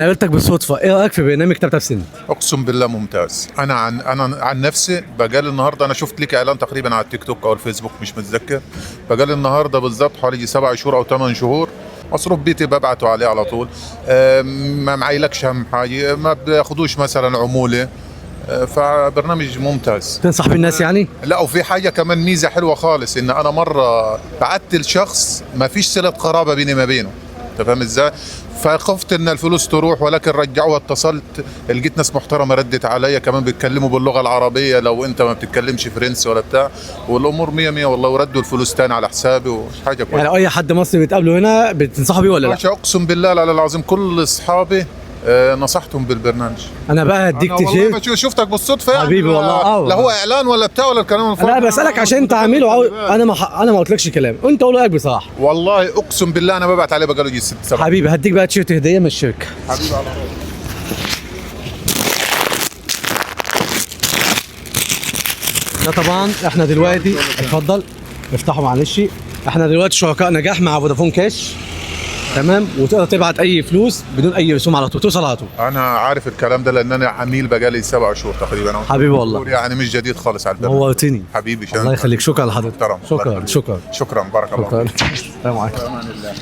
قابلتك بالصدفة، ايه رايك في برنامج تاب تاب سند؟ اقسم بالله ممتاز. انا عن نفسي بقالي النهارده، انا شفت لك اعلان تقريبا على التيك توك او الفيسبوك مش متذكر، بقالي النهارده بالظبط حوالي 7 شهور او 8 شهور. مصروف بيتي ببعته عليه على طول. ما معيلكش هم حاجه، ما بياخدوش مثلا عموله. فبرنامج ممتاز. تنصح بالناس يعني؟ لا، وفي حاجة كمان ميزة حلوة خالص، ان انا مرة بعت لشخص ما فيش صله قرابة بيني ما بينه، انت فاهم ازاي؟ فخفت ان الفلوس تروح، ولكن رجعوها. اتصلت لقيت ناس محترمه ردت عليا، كمان بيتكلموا باللغة العربية لو انت ما بتتكلمش فرنسي ولا بتاع، والامور مية مية والله، وردوا الفلوس تاني على حسابي وحاجه كويسة. يعني اي حد مصري بتقابله هنا بتنصحه بيه ولا لا؟ باشا، اقسم بالله العلي العظيم كل اصحابي نصحتهم بالبرنامج. انا بقى هديك أنا والله تيشيرت. شفتك بالصدفة يعني. حبيبي والله، لا هو اعلان ولا بتاع ولا الكلام الفاضي. انا بسالك عشان انت عامله انا ما قلتلكش كلام، انت قول رايك بصراحة. والله اقسم بالله انا ببعت عليه بقاله يجي 6 7. حبيبي، هديك بقى تيشيرت هديه من الشركة. حبيبي على طول. ده طبعا احنا دلوقتي، اتفضل افتحوا معلش، احنا دلوقتي شركاء نجاح مع فودافون كاش، تمام؟ وتقدر تبعت اي فلوس بدون اي رسوم على طول، توصل على طول. انا عارف الكلام ده لان انا عميل بقالي 7 شهور تقريبا. حبيبي والله. يعني مش جديد خالص على البرنامج. نورتني. حبيبي شان. الله يخليك، شكرا لحضرتك. محترم. الله شكرا يخليك. شكرا. شكرا، بارك الله شكرا. فيك. السلام عليكم. امان الله.